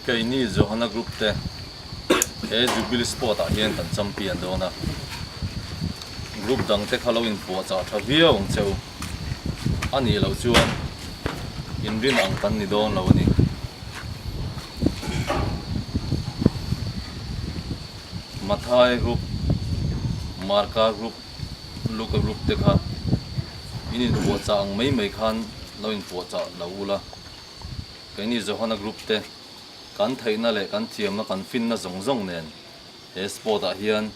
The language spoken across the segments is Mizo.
Keini Johana Group te he Jubilee Sport ah hian kan champion dawn a, group dang te kha lo inpuahchah tha viau ang che u, a nih loh chuan inrin ang kan ni dawn lo a ni. Mathai Group, Marka Group, Luka Group te kha in inpuahchah ang mai mai khan lo inpuahchah lo ula. Keini Johana Group te kan theihna leh kan thiamna kan finna zawng zawng nen he sport ah hian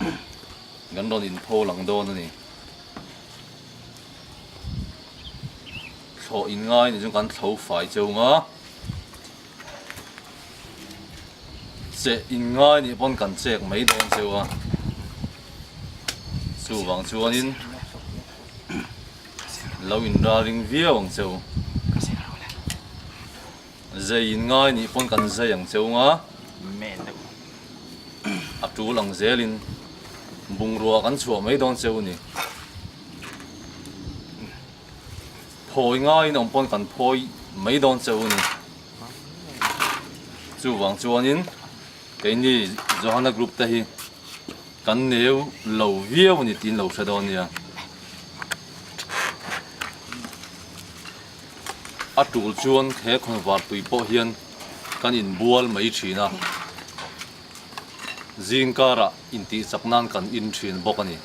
kan rawn inpho lang dawn a ni. Thlawh in ngai nih chuan kan thlo fai cheu nga, cheh in ngai nih pawn kan chek mai dawn cheu a, chuvang chuanin Lo in ralring viau ang cheu. Zei in ngai nih pawn kan zei ang cheu nga. A tul ang zelin bungrua kan chhuah mai dawn cheu ni. Phawi ngaiin awm pawn kan phawi mai dawn cheu ni. Chuvang chuanin keini Johana group te hi Kan neu lo viau a ni tiin lo hre dawn nia. A tul chuan he khawnvar tui pawh hian kan inbual mai thin a, zing karah intih chak nan kan in thin bawk a ni.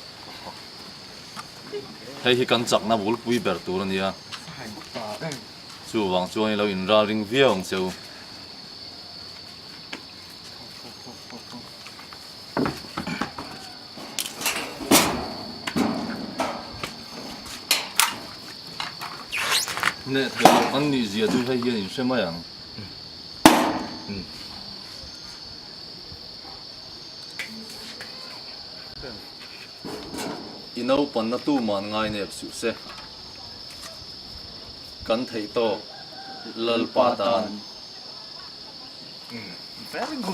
Hei hi kan chakna bulpui ber tur a nia. Chuvang chuan i lo inralring viau ang che u. Neh thei loh an nih zia chu hei hian in hre mai ang. I naupanna tuman ngai nep suh se. Kan theih tawk Lalpa tan. Very good.